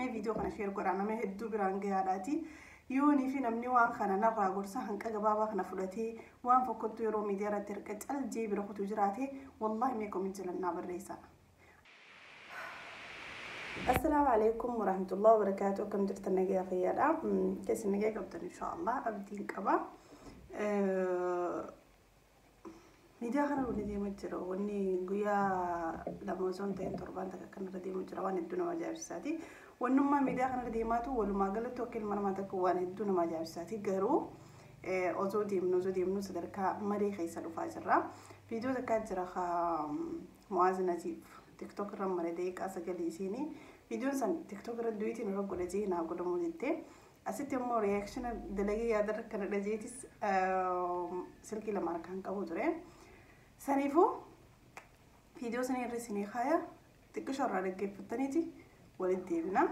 Mee viidiyoo kana share godhaa, nama hedduu biraan gahaadhaati. Yoonii fi namni waan kana narraa gorsa hanqa gabaabaa kana fudhatee waan fokkottu yeroo miidiyaa irratti erga caljee bira kutu jiraate, wallaahi mee comment jalannaa barreessa. Assalaamu alaikum warahmatullahi wabarakaatu. Akkam jirtan? Nagaya fayyaadha? Keessi nagaya qabdan inshaallah abdiin qaba. Miidiyaa kana wanni deemaa jira, wanni guyyaa 2 osoo hin ta'in torbaan takka kanarra deemaa jira, waan hedduu nama ajaa'ibsiisaati. Wannummaa miidiyaa kanarra deemaatu walumaa galatti akka ilma namaa takka waan hedduu nama ajaa'ibsiisaati. Garuu osoo deemnu osoo deemnu sadarkaa marii keessa dhufaa jirra. Viidiyoo takkaa jira Mu'aaz Naziif TikTok irra mare daqiiqaa 9 isiini. Viidiyoon san TikTok irra du'iitiin irra godha jee naa godhamuu jettee. Asitti immoo reaction dalagee yaadarra kana dhajeetis silkii 2 harkaan qabu ture. Saniifuu viidiyoo sanii irra isinii kaaya, xiqqisho irraa dhaggeeffattaniiti walitti deebina.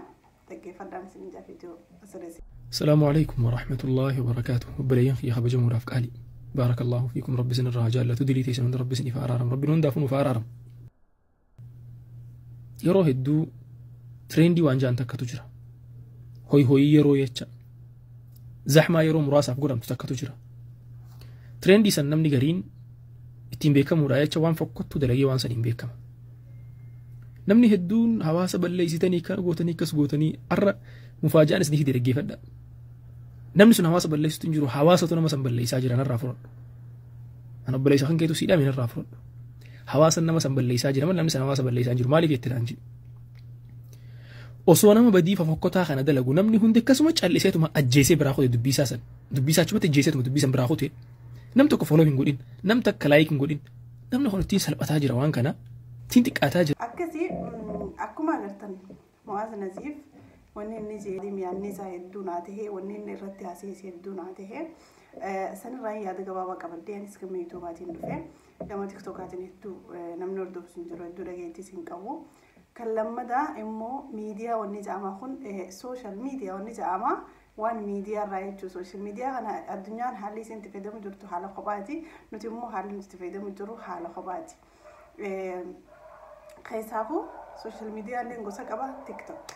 Dhaggeeffadhaan isin jaa viidiyoo asirra. السلام عليكم ورحمة الله وبركاته. Obboleeyyan kiyya kabajamuudhaaf qaali. بارك الله فيكم. Rabbi isin irraa jaallatu, dilii teessan hunda Rabbi isiniif araaram. Rabbi hundaafuu nuuf araaram. Yeroo hedduu trend waan ja'an takkatu jira. Hoy hoyii yeroo jecha. Zahmaa yeroo muraasaaf godhamtu takkatu jira. Trend san namni gariin ittiin beekamuudha jecha waan fokkottuu dalagee waan saniin beekama. Namni hedduun hawaasa balleessitanii, kana gootanii, akkas gootanii, har'a mufaaja'aan isinii fide dhaggeeffadha. Namni sun hawaasa balleessitu hin jiru, hawaasatu nama san balleessaa jira, narraa fudhadhu. An obboleessa kan keetu siidhame, narraa fudhadhu. Hawaasa nama san balleessaa jira malee namni san hawaasa balleessaa hin jiru. Maaliif jettee naan jedhu. Osoo nama badii fofokkotaa kana dalagu namni hundi akkasuma calliseetuma ajjeesee biraa kute dubbii isaa san. Dubbii isaa achumatti ajjeeseetuma dubbii san biraa kute. Nam tokko follow hin godhin, nam takka like hin godhin. Namni kun ittiin salphataa jira, waan kana ittiin xiqqaataa jira. Akkasii akkuma agartan Mu'aaz Naziif wanni inni jedhe yaadni isaa hedduu naa tahee, wanni inni irratti haasa'es hedduu naa tahee, sanirraa yaada gabaabaa qabadhee anis gama YouTubeaatiin dhufe. Gama TikTokaatiin hedduu namni hordofsu hin jiru, hedduu dhageettis hin qabu. Kan lammadaa immoo miidiyaa wanni jedhamaa kun, social media wanni jedhamaa waan miidiyaa irraa jechuun, social media kana addunyaan haalli isin itti fayyadamu jirtu haala kophaati, nuti immoo haalli nuti itti fayyadamu jirru haala kophaati. Keessaafuu social media illee gosa qaba. TikTok,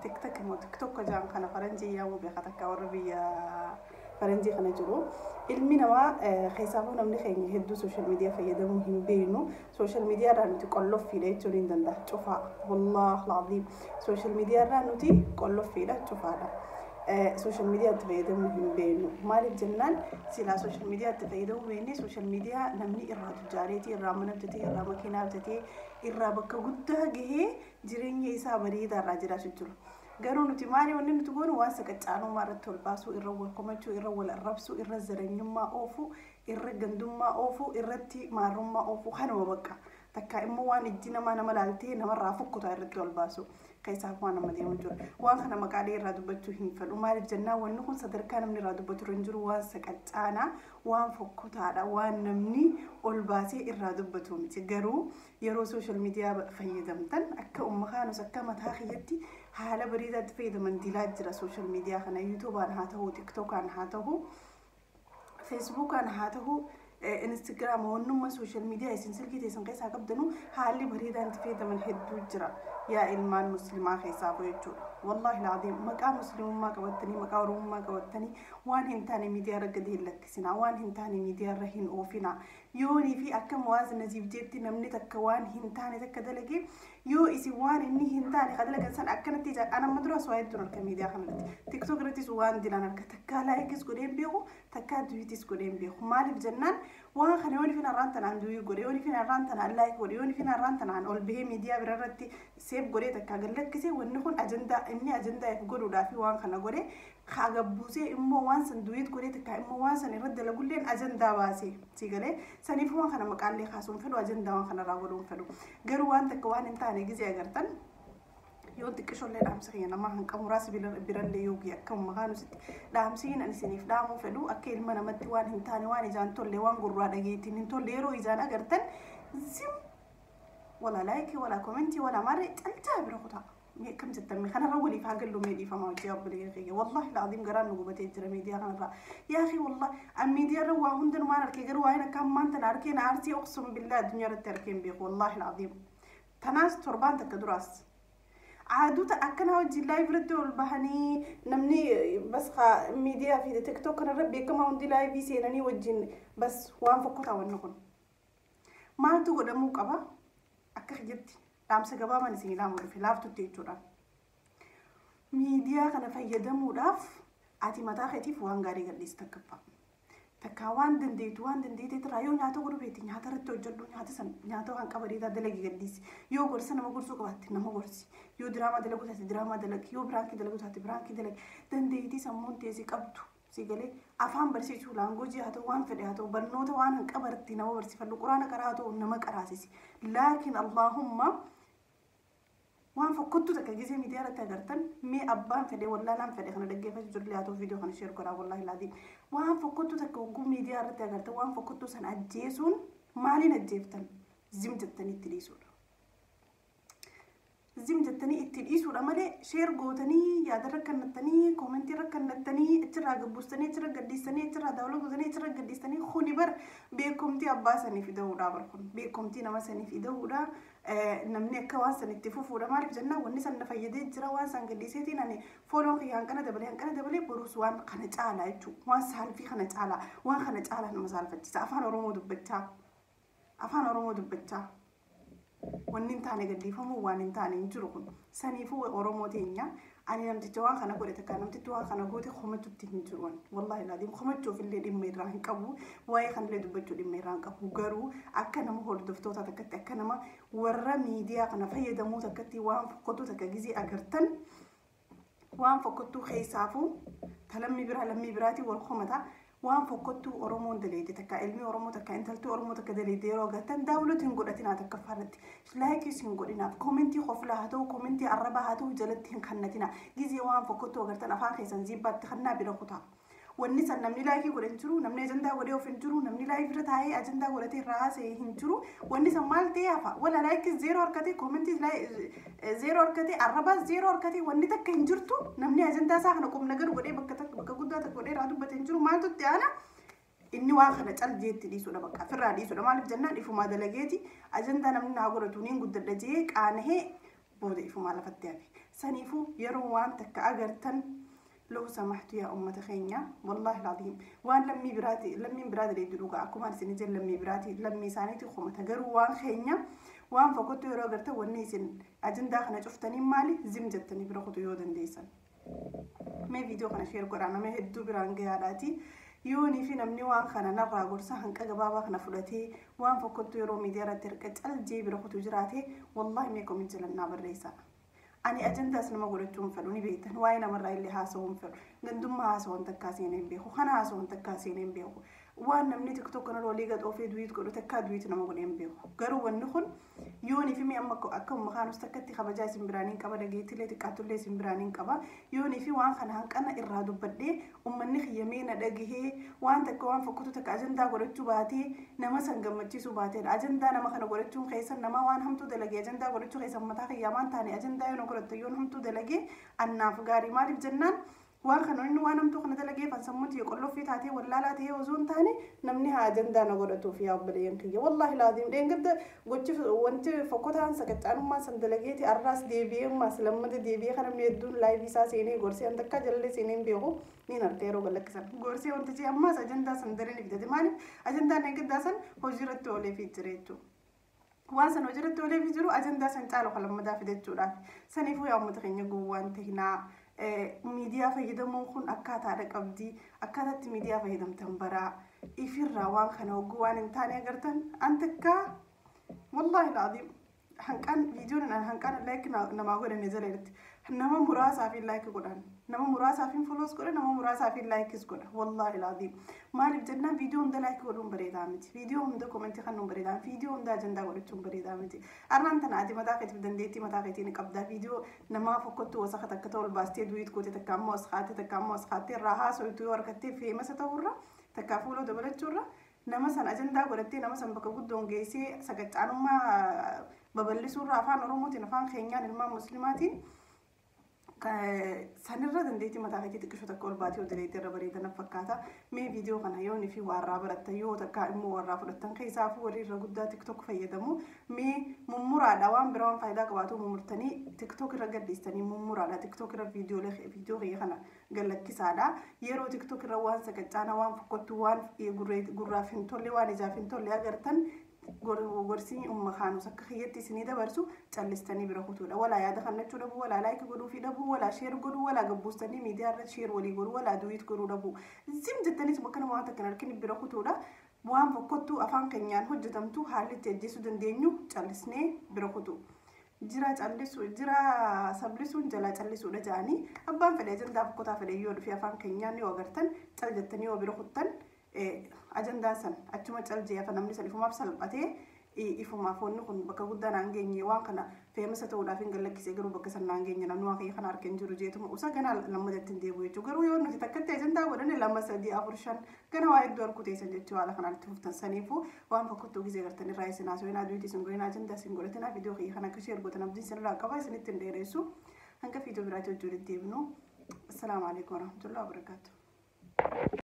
TikTok immoo TikTok jaan kana faranjii yaamuu beeka takka warra biyya faranjii kana jiru. Ilmi namaa, keessaafuu namni keenya hedduu social media fayyadamuu hin beeknu. Social media irraa nuti qolloffiidha jechuun hin danda'a. Cufaa, wallahi alazim, social media irraa nuti qolloffiidha, cufaadha. Social media itti fayyadamuu hin beeknu. Maaliif jennaan, silaa social media itti fayyadamuu beekne, social media namni irraa tujjaareetii, irraa mana bitatee, irraa makiinaa bitatee, irraa bakka guddaa gahee jireenya isaa bareedaa irraa jiraachuu jiru. Garuu nuti maali wanni nuti goonu? Waan saqaccaanummaa irratti ol baasuu, irra wal komachuu, irra wal arrabsuu, irra zaranyummaa oofuu, irra gandummaa oofuu, irratti maarrummaa oofuu, kanuma bakka takka immoo waan ijji namaa nama laaltee namarraa fokkotaa irratti ol baasu. Keessaaf waan nama deemu jiru. Waan kana maqaalee irraa dubbachuu hin fedhu. Maaliif jennaan, wanni kun sadarkaa namni irraa dubbatu irra hin jiru, waan saqaccaanaa, waan fokkotaadha, waan namni ol baasee irraa dubbatu miti. Garuu yeroo social media fayyadamtan akka umma kaanus akka mataa kiyyatti haala bareedaatti fayyadaman dilaa jira. Social media kana YouTubeaan haa ta'u, TikTokaan haa ta'u, Facebookaan haa ta'u, Instagram, wannummaa social media isin silkii teessan keessaa qabdanu haalli bareedaan itti fayyadaman hedduu jira. Yaa ilmaan muslimaa keessaa jechuudha. Wallaahi alazim, maqaa muslimummaa qabattanii, maqaa oromummaa qabattanii waan hin taane miidiyaa irra gadi hin lakkisinaa, waan hin taane miidiyaa irra hin oofinaa. Yoonii fi akka Mu'aaz Naziif jeetti namni takka waan hin taane takka dalage, yoo isin waan inni hin taane ka dalagan san akkanatti ijaan, amma duraas waa hedduun harka miidiyaa kanarratti, TikTok irrattis waan dilaan harka takkaa likeis godheen beeku, takkaa duetis godheen beeku. Maaliif jennaan, waan kana yoon ifin har'aan tanaan duet godhe, yoon ifin har'aan tanaan like godhe, yoon ifin har'aan tanaan ol bahee miidiyaa bira irratti save godhee takkaa gad lakkisee, wanni kun ajandaa inni ajandaa if godhuudhaaf waan kana godhe kaa gabbuusee immoo waan san duet godhee takkaa immoo waan san irratti dalagulleen ajandaa baasee si galee. Saniif waan kana maqaallee kaasuun fedhu, ajandaa waan kanarraa godhuun fedhu. Garuu waan takka waan hin taane gizee agartan, yoo xiqqishollee dhaamsa kiyya namaa hanqa muraasa birallee yoo ga'e, akka maqaan dhaamsi ani isiniif dhaamuu fedhu, akka ilma namatti waan hin taane, waan ijaan tolle, waan gurraa dhageettiin hin tolle yeroo ijaan agartan zim, wala like, wala comment, wala maarree, calcaa bira kutaa. Mee akkam jettan? Mee kanarra waliif haa gallu. Mee dhiifama hojii obboleeyyan kiyya, wallahi alazim garaan nu gubatee jira miidiyaa kanarraa. Yaa akhi, wallahi an miidiyaa irra waa hundanumaan arkee, garuu waan akka ammaan tana arkee na aarsee, uqsum billaa, addunyaa irratti arkee hin beeku. Wallahi alazim, tanaas torbaan takka duraas Caadota akkanaa wajjin live irratti ol bahanii namni bas miidiyaa fi TikTok kanarra beekamaa hundi live seenanii wajjin bas waan fokkotaa wanni kun. Maaltu godhamuu qaba? Akka kiyyatti dhaamsa gabaabaan isin ilaamu dhufe laaftutti jechuudha. Miidiyaa kana fayyadamuudhaaf ati mataa keetiif waan gaarii gadhiisi takkaffaa. Takkaa waan dandeetu waan dandeeteet irraa yoo nyaata godhu beekte nyaata irratti hojjedhu, nyaata san nyaata waan qabadeetaa dalagi gadhiisi. Yoo gorsa nama gorsuu qabaatte nama gorsi. Yoo diraamaa dalagu taate diraamaa dalagi. Yoo prank dalagu taate prank dalagi. Dandeettii sammuun teessii qabdu si galee afaan barsiisuu, language haa ta'u, waan fedhe haa ta'u, barnoota waan hin qabarte nama barsiifadhu, quraana qaraa haa ta'u, nama qaraasisi. Laakiin allaahumma waan fokkottuu takka gisee miidiyaa irratti agartan, mee abbaan fedhe wallaalaan fedhe kana dhaggeeffachuu jirullee haa ta'u, viidiyoo kana share godhaa. Wallaahi laadiin waan fokkottuu takka hogguu miidiyaa irratti agartan, waan fokkottuu sana ajjeesuun maaliin ajjeeftan? Zim jettanii itti dhiisuudha. Zim jettanii itti dhiisuudha malee share gootanii, yaada rakkannattanii, comment rakkannattanii, achirraa gabbuustanii, achirra gaddiistanii, achirraa daawwala gootanii, achirra gaddiistanii, kuni bar beekumtii abbaa saniif ida'uudha. Bar kun beekumtii nama saniif ida'uudha. Namni akka waan san itti fufuudha. Maaliif jennaan, wanni san na fayyadee jira, waan san gaddiiseetiin ani fooloon kiyya hanqana dabalee hanqana dabalee, boruus waan kana caalaa jechuudha. Waan saalfii kana caalaa, waan kana caalaa nama saalfachiisa. Afaan Oromoo dubbachaa, afaan Oromoo dubbachaa wanni hin taane gadhiifamuu waan hin taane hin jiru kun. Saniifuu Oromoo teenya, ani namticha waan kana godhe takka namtichi waan kana goote komachuutti hin jiru. Wallaahi laadiin komachuuf illee dhimma irraa hin qabu, waa'ee kanallee dubbachuu dhimma irraa hin qabu. Garuu akka nama hordoftoota takkatti, akka nama warra miidiyaa kana fayyadamuu takkatti, waan fokkottuu takka gizee agartan, waan fokkottuu keessaafuu ta lammii biraa lammii biraatiin wal komata, waan fokkottuu Oromoon daleete takka ilmi Oromoo takka intaltuu Oromoo takka daleete yeroo agartan, download hin godhatinaa. Takka irratti like hin godhinaaf, comment koflaa haa ta'u, comment arrabaa haa ta'u, jalatti hin kannatinaa. Gizee waan fokkottuu agartan afaan keessan ziibbaatti kannaa bira kutaa. Wanni san namni like godhe hin jiru, namni ajandaa godhee of hin jiru, namni live irra taa'ee ajandaa godhatee irraa haasa'e hin jiru. Wanni san maal ta'ee hafa? Wala like zero harkatee, comment zero harkatee, arrabaas zero harkatee, wanni takka hin jirtu. Namni ajandaa isaa kana qubna gadu godhee bakka takka bakka guddaa takka godhee irraa dubbate hin jiru. Maaltu itti aana? Inni waan kana cal jeetti dhiisuudha, bakka ofirraa dhiisuudha. Maaliif jennaan, ifumaa dalageeti ajandaa namni naa godhatu niin guddadha jee qaanahee booda ifumaa lafatti hafe. Saniifuu yeroo waan takka agartan, لو سمحتوا يا ummata keenya, والله العظيم waan lammii biraati lammiin biraa daleeddu dhugaa akkuma isin ijaan lammii biraati lammii isaaniiti komata, garuu waan keenya waan fokkottu yeroo agartan, wanni isin ajandaa kana cuftanii maali? Zim jettanii bira kutu yoo dandeessan. Mee viidiyoo kana share godhaa, nama hedduu biraan gahaadhaati. Yoonii fi namni waan kana narraa gorsa hanqa gabaabaa kana fudhatee waan fokkottu yeroo miidiyaa irratti erga caljee bira kutu jiraate, wallahi mee comment jalannaa barreessaa. Ani ajandaas nama godhachuu hin fedhu, ni beektan. Waa'ee namarraa illee haasa'uu hin fedhu. Gandummaa haasa'uun takkaa seenee hin beeku, kana haasa'uun takkaa seenee hin beeku. Waan namni TikTok kana walii gad oofee duet godhu takkaa duet nama godhee hin beeku. Garuu wanni kun yoonii fi amma akka makaanus takkatti kabajaa isin biraaniin qaba, dhageettiillee xiqqaattullee isin biraaniin qaba. Yoonii fi waan kana hanqana irraa dubbadhee uummanni kiyyamee na dhagahee waan takka waan fokkotu takka ajandaa godhachuu baatee nama san gammachiisuu baateedha. Ajandaa nama kana godhachuun keessan nama waan hamtuu dalagee ajandaa godhachuu keessan mataa kiyyaa waan taane ajandaa yoo na godhatte, yoon hamtuu dalagee annaaf gaarii. Maaliif jennaan, waan kana inni waan hamtuu kana dalagee fan sammuun tiyya qolloffii taatee wallaalaa ta'ee osoo hin taane namni haa ajandaa na godhatuuf. Yaa obboleeyyan kiyya, wallaahi laadiin dheengadda gochi wanti fokkotaan saqaccaanummaa san dalageeti arraas deebi'ee ammaas lammata deebi'ee kana namni hedduun live isaa seenee gorsee, an takkaa jalallee seenee hin beeku, niin arga yeroo gallakkisan gorsee wantichi ammaas ajandaa san dareen fidate. Maaliif? Ajandaan dheengaddaa san hojii irratti oolee fi jira jechuudha. Waan san hojiirratti oolee fi jiru ajandaa san caalu kan lammataa fidachuudhaaf. Saniifuu yaa uummata keenya, gowwaan tahinaa. Miidiyaa fayyadamuun kun akkaataadha qabdi. Akkaataatti miidiyaa fayyadamtan baraa ifirraa waan kana hogguu waan hin taane agartan, an takkaa wallaahi laadiim hanqaan viidiyoon hanqaan like namaa godhane jala irratti nama muraasaaf like godhan, nama muraasaaf follows godha, nama muraasaaf likes godha. Wallaahi laadiim maaliif jennaan, viidiyoo hunda like godhuun bareedaa miti, viidiyoo hunda comment kennuun bareedaa, viidiyoo hunda ajandaa godhachuun bareedaa miti. Arraan tana ati mataa keetiif dandeettii mataa keetii ni qabdaa. Viidiyoo namaa fokkottuu wasaka takka ta'u ol baastee duet goote, takka ammoo as kaatee, takka ammoo as kaattee irraa haasoitu yoo harkattee famous ta'urra, takka fuuloo dabalachuurra, nama san ajandaa godhattee nama san bakka guddoon geessee saqaccaanummaa babal'isuurra, afaan Oromootiin, afaan keenyaan, ilmaan muslimaatiin Sanirra dandeettii mataa keetii xiqqishoo takka ol baatee hojjetee irra bareeda na fakkaata. Mee viidiyoo kana yoo fi warraa barattan yoo takka immoo warraa fudhattan keessaafuu warri irra guddaa TikTok fayyadamu mee mummuraadha waan biraa waan faayidaa qabaatu mummurtanii TikTok irra gadhiistanii mummuraadha TikTok irra viidiyoo kiyya kana gallakkisaadha. Yeroo TikTok irra waan saqaccaana waan fokkottu waan gurraaf hin tolle waan ijaaf hin tolle agartan gorsii umma kaanus akka kiyyatti isinii dabarsu callistanii bira kutuudha. Walaa yaada kannachuu dhabuu, walaa like godhuu fi dhabuu, walaa share godhuu, walaa gabbuustanii miidiyaa irra share walii godhuu, walaa duet godhuu dhabuu. Zim jettaniis bakka nama waan takka hin argine bira kutuudha. Waan fokkottuu afaan keenyaan hojjetamtu haalli itti ajjeesuu dandeenyu callisnee bira kutu. Jira callisu jira sablisuun jalaa callisuudha jedhanii abbaan fedhe ajandaa fokkotaa fedhe yoo dhufe afaan keenyaan yoo agartan cal jettanii yoo bira kuttan ajandaan san achuma cal jee afa namni san ifumaaf salphatee ifumaaf wanni kun bakka guddaa naan geenye waan kana famous ta'uudhaaf hin gallakkisee garuu bakka san naan geenye namni waan kiyya kana argee hin jiru jeetuma usa ganaa lammatatti hin deebi'u jechuudha. Garuu yoo nuti takkatti ajandaa godhanne lama sadii afur shan gana waa hedduu harku teessan jechuu haala kanaan itti fuftan saniifuu waan fokkottuu gisee gartan irraa isin haasawinaa duuti isin godhinaa ajandaa isin godhatinaa viidiyoo kiyya kana akka share gootan abdiin isin irraa qaba isinitti hin dheeressu hanga viidiyoo biraatti hojii walitti deebinu. Assalaamu alaikum warahmatullahi wabarakatuh.